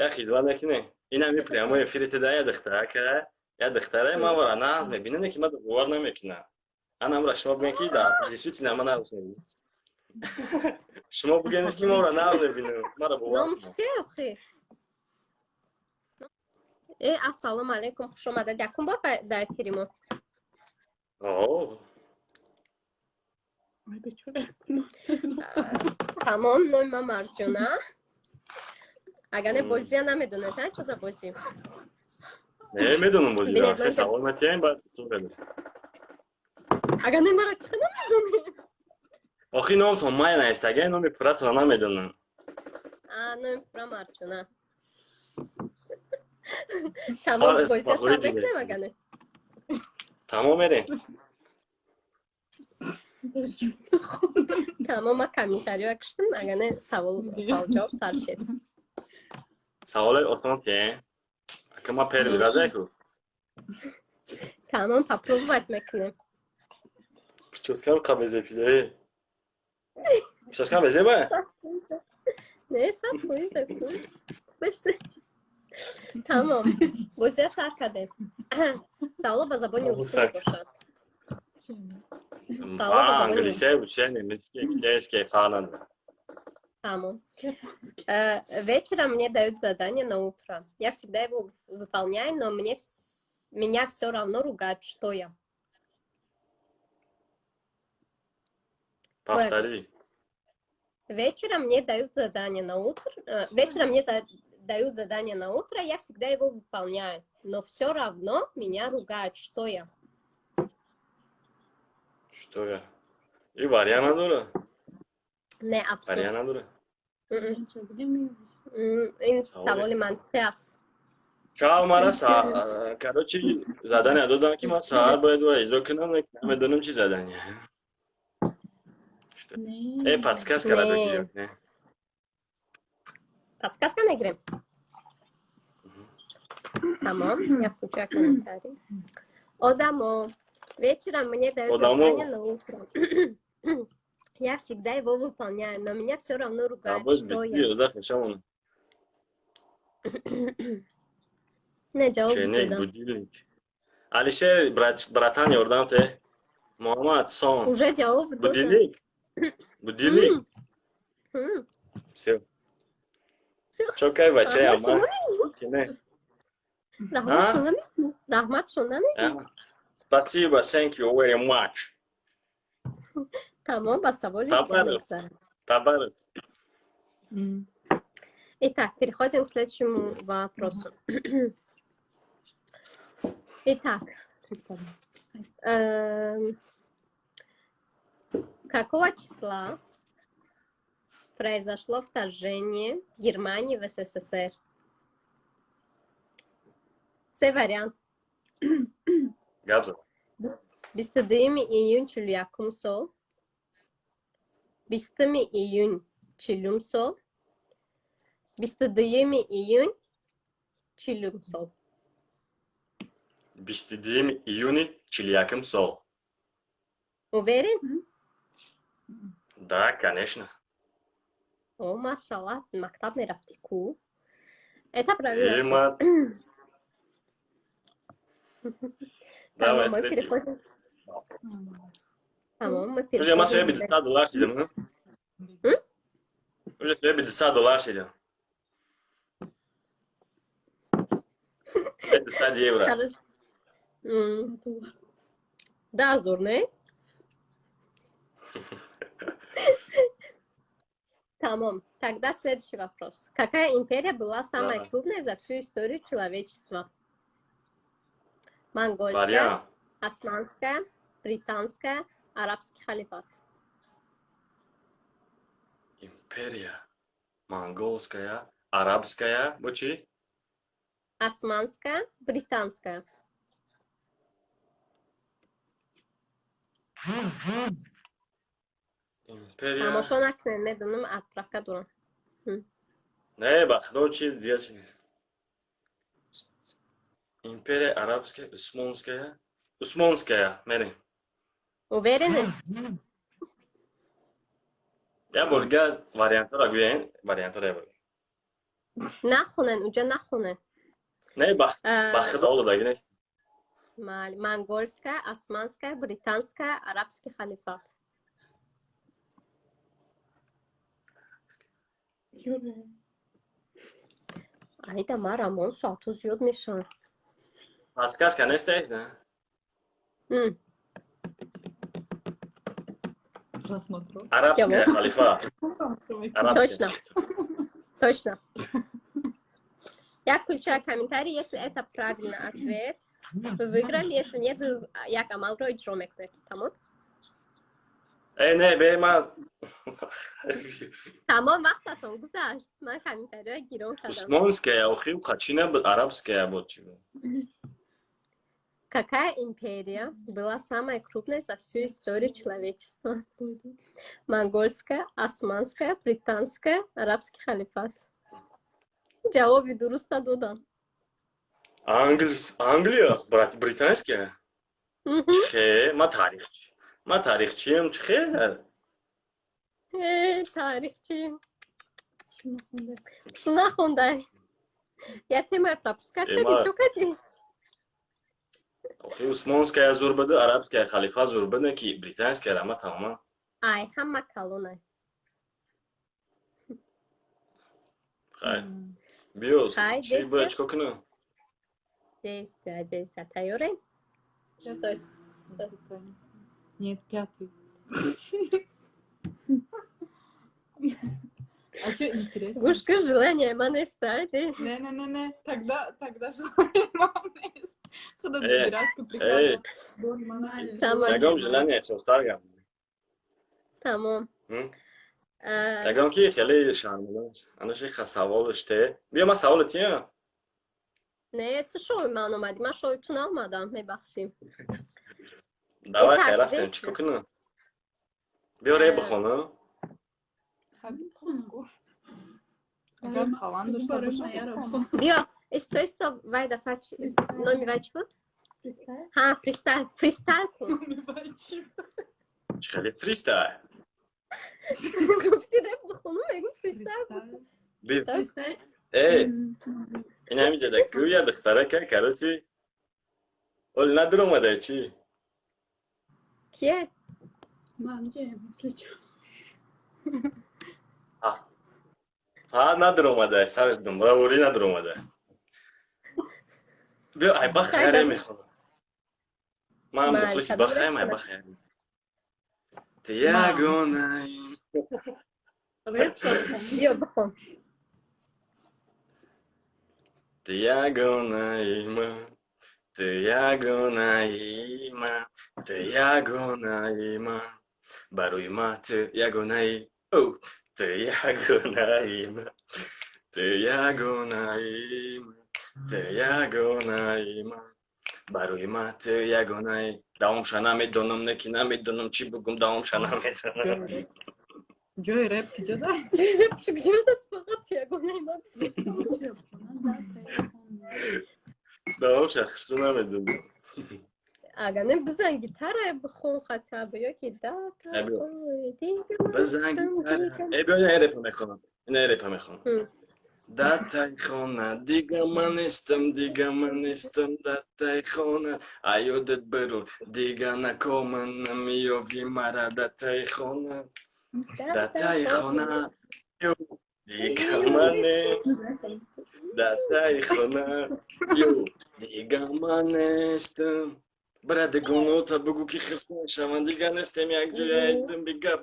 Як хиҷолат мекунӣ. Ин ҳами прямой эфири тида я духтарака, я духтара ман вара нағз мебинам, ки ман бовар намекунам. Анамра шумо бигӯен, ки да, действительно ман нағз мебинам. Шумо бигӯен, ки ман вара нағз мебинам. Мара бовар. Номш чи охи? Э, ассалому алайкум, хуш омадед. Якум бор ба эфири мо? О. Тамом, номи ман Марҷона. Агар не, бозия намедонед, а чо за бозӣ? Не, медонам бозиро. Се савол метиҳем, баъд. Агар не, мара чӣ намедонед? Охи, номтон май наист, агар номи пурратро намедонам. А, номи пурра Марҷона. Тамом, бозия сар мекунем, агар не? Тамом, мерем. Тамом, ма комментариё киштам, агар не, савол ҷавоб сар шед. Саволи осон те. Ака, ма первый раз яку. Тамом, попробовать мекунем. Прическам қабезе пизе. Прическам безе ба? Не, 100%. Тамом. Бозия сар кардем. Саволо ба забони русӣ мебошад. Савол ба забони англисия, русия, немецкий, китайский фарқ надорад. Тамом. Вечером мне дают задание на утро. Я всегда его выполняю, но меня все равно ругают. Что я? Повтори. Вечером мне дают задание на утро. Вечером мне дают задание на утро, я всегда его выполняю. Но все равно меня ругают. Что я? Что я? И вариант надора? Не, афсӯс. Вариант надора? Ин саволи мантиқӣ аст. Шав мара, короче, задание додам, ки ман саҳар бояд ва иҷро кунам, намедонам, чи задание. Э, подсказка ра бигир. Подсказка мегирем. Тамом, я включаю комментарий. Одамо. Вечером мне дают задание на утро. Я всегда его выполняю, но меня все равно ругают. Что я? Не, ҷавоб. Ченек, будильник. Алишер, братан, ёрдам те. Муҳаммад, сон. Уже ҷавоб. Будильник. Будильник. Всё. Чокай, бачаи ама. Раҳматшон намегӣ? Спасибо, thank you very much. Тамом, ба саволи. Табарак. Итак, переходим к следующему вопросу. Итак, какого числа произошло вторжение Германии в СССР? Се вариант. Габза. 22 июн 41-ум сол, 20 июн 40-ум сол, 22 июн 40-ум сол. 22 июни 41-ум сол. Уверен? Да, конечно. О, машаллах, мактаб мерафтӣ ку? Это правильно. Давай, мы переходим. Тамом, мы переходим. Уже ма себе 50 доллар шидам. Уже себе 50 доллар шидам. 50 евро. Да, зор, не? Тамом. Тогда следующий вопрос. Какая империя была самой крупной за всю историю человечества? Монгольская, Вариант. Османская, британская, арабский халифат. Империя. Монгольская, арабская, бо чӣ? Османская, британская. Империя. Тамошо накунед, медонам, отправка дорам. Не, ба худо, чи дигар чи нест. Империя арабская, усмонская. Усмонская, мерем. Уверены? Як бор дигар вариантҳоро гӯем, вариантҳоро як бор. Нахонен, уҷа нахонен. Не, ба худо додаги не. Майли. Монгольская, османская, британская, арабский халифат. Айда, ма рамон соатҳо зиёд мешаванд. Подсказка нест, на? Арабская халифа. Точно. Точно. Я включаю комментарий, если это правильный ответ. Вы выиграли, если нет, вы як амалро иҷро мекунед. Тамом? Э, не, бе, ма. Тамом, вақтатон гузашт. Ман комментариҳоя гирон кардам. Усмонская, охи, чӣ набуд, арабская буд, чӣ буд? Какая империя была самой крупной за всю историю человечества? Монгольская, османская, британская, арабский халифат. Ҷавоби дуруст надодам. Англис, Англия, брат, британская? Чихе, ма тарихчи. Ма тарихчием, чихе? Э, тарихчи. Шу нахондай. Я темая пропускать кардӣ, чо кардӣ? Охи, усмонская зур буда, арабская халифа зур буда, ки британская рама тамоман. Ай, ҳама калонай. Хай. Биё, чӣ бояд чикор кунам? Действия, действия. Тайёрем? Стой, стой. Нет, пятый. А что интересно? Гӯш желание ман нест, Не, не, не, не. Тогда, тогда желание ман нест. Худо дурацкую приказал. Ягон желание сохтар гап. Тамом. Ягон ки хеле шарманда. Ана ши саволш те. Биё, ман саволе тиям. Не, ту шои ман омадӣ, ман шои ту наомадам, мебахшӣ. Давай, хайр, рафтем, чикор кунам? Биё, реп бихонам. Биё, исто, исто, вай дафъа номи вай чӣ буд? Ҳа, фристайл, фристайл кун. Хеле фристайл. Гуфти реп бихонам, мегум фристайл кун. Э, ин ҳамиҷа да гӯя духтарака, короче, оли надуромада чӣ? Кие? Мамҷа, Ҳа, надуромада, сараш думбраворӣ надуромада. Биё, ай ба хайре мехонам. Ман мухлиси ба хайм, ай ба хайре. Ты ягонаи. Биё, бихон. Ты ягонаи ма, ты ягонаи ма, ты ягонаи ма. Барои ма ту ягонаи. Ту ягонаи ма, ту ягонаи ма, ту ягонаи ма. Барои ма ту ягонаи. Давомша намедонам, не ки намедонам чӣ бугум, давомша намедонам. Ҷои реп киҷо да? Ҷои реп киҷо да, фақат ягонаи ма. Давомша хушрӯ намедонам. Агар не, бизан гитара бихон хотя бы, ё ки да. Бизан гитара. Э, биё, ин репа мехонам. Ин репа мехонам. Дар таи хона дига ман нестам, дига ман нестам дар таи хона. Аёдат бирӯ, дига накома, намеёвӣ мара дар таи хона. Дар таи хона дига ман нестам. Дар таи хона дига ман нестам. Брадегонота бугӯ ки хирсон шаванд, дига нестем якҷоя, айдим бигап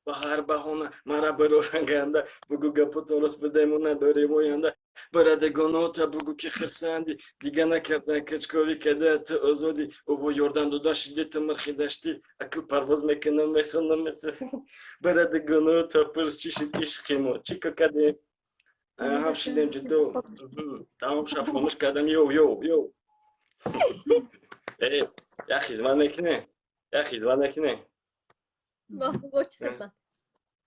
ба ҳар баҳона мара бароранганда, бугӯ гапото рост бидему надорем оянда. Брадегонота бугӯ ки хирсанди, дига накардан качковӣ када ту озодӣ, ӯ ёрдам дода шиди ту мирхи даштӣ, аку парвоз мекунам, мехонам. Брадегонота пурс чӣ шид ишқи мо, чӣ кор кардем, ҳам шидем ҷудо, тамом шаб хомӯш кардам. Йоу, йоу, йоу. Э, як хизмат мекунем, як хизмат мекунем. Бо чӣ хизмат?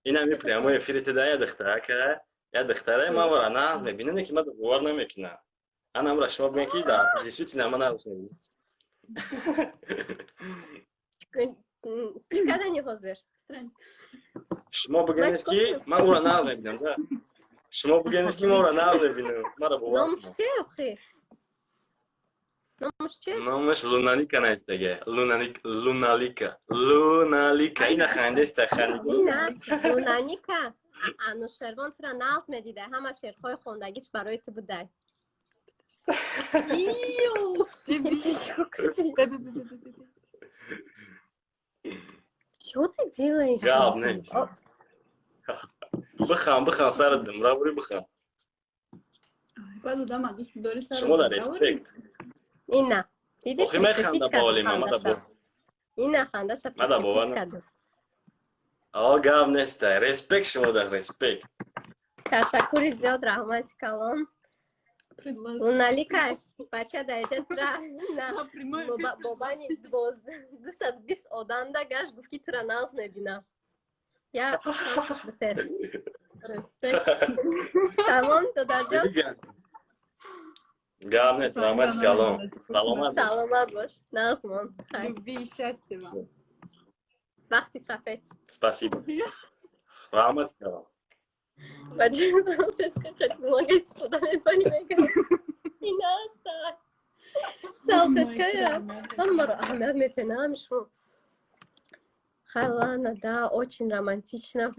Ин ҳами прямой эфири туда я духтарака, я духтара ман вара нағз мебинам, ки ман бовар намекунам. Ана амра шумо бигӯед, ки да действительно ман нағз мебинам. Чӣ кардани ҳозир? Шумо бигӯед, ки ман ӯро нағз мебинам, да. Шумо бигӯед, ки моро нағз мебинем, мара бовар. Номаш че охи? Номаш че? Номаш Луналика навиштага. Луналика, Луналика, Луналика. Ина хандеста, хандида. Ина Лунаника, Анушервон тура нағз медида, ҳама шеърҳои хондагиш барои ту будай. Иу! Бе, бе, бе, бе, бе, бе. Чё ты делаешь? Гап не. Бихан, бихан, сарат думра бури, бихан. Баъд одама дӯст бидорӣ, сар. Шумо дар респект. Ина, диди? Охи, механда ба олима, мада бо. Ина хандаша. Мада бовар. О, гап неста, респект, шумо дар респект. Ташаккури зиёд, раҳмати калон. Луналика, бача даиҷа тура бобани 220 одамда гашт, гуфт, ки тура нағз мебинам. Я шансаш битер. Респект. Тамом, додарҷон. Гап нест, раҳмати калон, саломат. Саломат бош, нағзмон. Любви и счастья вам. Бахти сафед. Спасибо, раҳмати калон. Бача, салфетка истифода мебарӣ, мега инаста салфеткая ҳамаро аҳамият метенам шумо. Хай, ладно, да, очень романтично.